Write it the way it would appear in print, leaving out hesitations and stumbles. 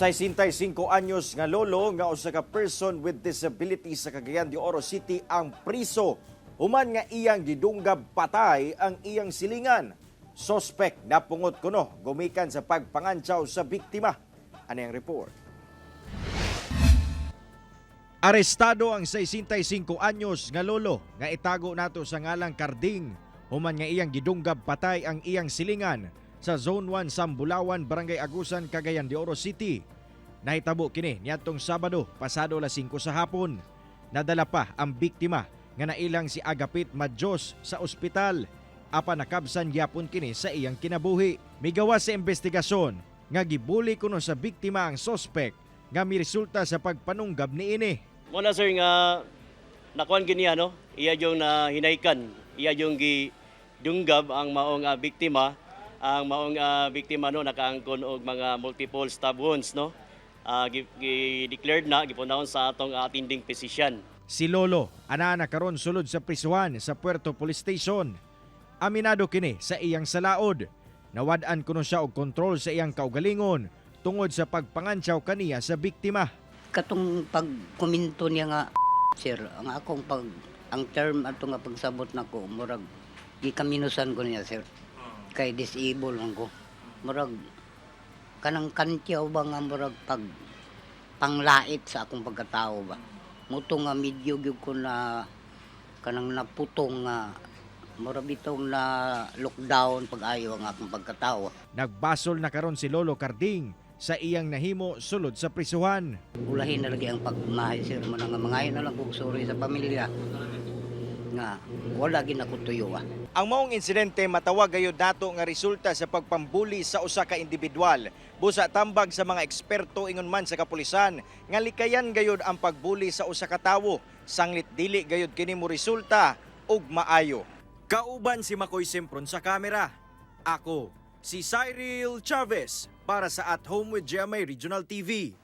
65 anyos nga lolo nga usa ka person with disability sa Cagayan de Oro City ang priso human nga iyang gidunggab patay ang iyang silingan. Sospek napungot kuno gumikan sa pagpangantsaw sa biktima. Ano ang report? Arestado ang 65 anyos nga lolo nga itago nato sa ngalang Karding human nga iyang gidunggab patay ang iyang silingan sa Zone 1, Sambulawan, Barangay Agusan, Cagayan de Oro City. Nahitabo kini niadtong Sabado pasado alas 5 sa hapon. Nadala pa ang biktima nga nailang si Agapit Madjos sa ospital. Apan nakabsan gyapon kini sa iyang kinabuhi. Migawas sa investigasyon nga gibully kuno sa biktima ang sospek nga miresulta sa pagpanunggab niini. Mao na, sir, nga nakuan gini no, iya yung na hinaykan, iya yung gidunggab ang maong biktima. Ang maong biktima no, nakaangkon og mga multiple stab wounds no. Gi-declared na, gipunahon sa atong attending physician. Si Lolo, anaa na karon sulod sa prisuhan sa Puerto Police Station. Aminado kini sa iyang salaod. Nawad-an kuno siya og kontrol sa iyang kaugalingon tungod sa pagpangantsaw kaniya sa biktima. Katong pagkomento niya nga, sir, ang akong pag ang term ato nga pagsabot nako, murag gikaminusan ko niya, sir, kay disable man ko. Murag kanang kantyaw ba nga murag pag panglait sa akong pagkatao ba. Mao to nga medyo gyud ko na kanang naputong nga murag bitong na lockdown pag-ayo ang akong pagkatao. Nagbasol na karon si Lolo Karding sa iyang nahimo sulod sa prisuhan. Ulahin na lagi ang pagmahay, sir, mo na nga mangayo na lang kog sorry sa pamilya nga wala gid nako tuyo ah. Ang maong insidente matawag gayud nato nga resulta sa pagpambully sa usa ka individual. Busa tambag sa mga eksperto, ingon man sa kapulisan nga likayan gayud ang pagbully sa usa ka tawo sanglit dili gayud kini mo resulta og maayo. Kauban si Makoy Sempron sa kamera. Ako si Cyril Chavez para sa At Home with GMA Regional TV.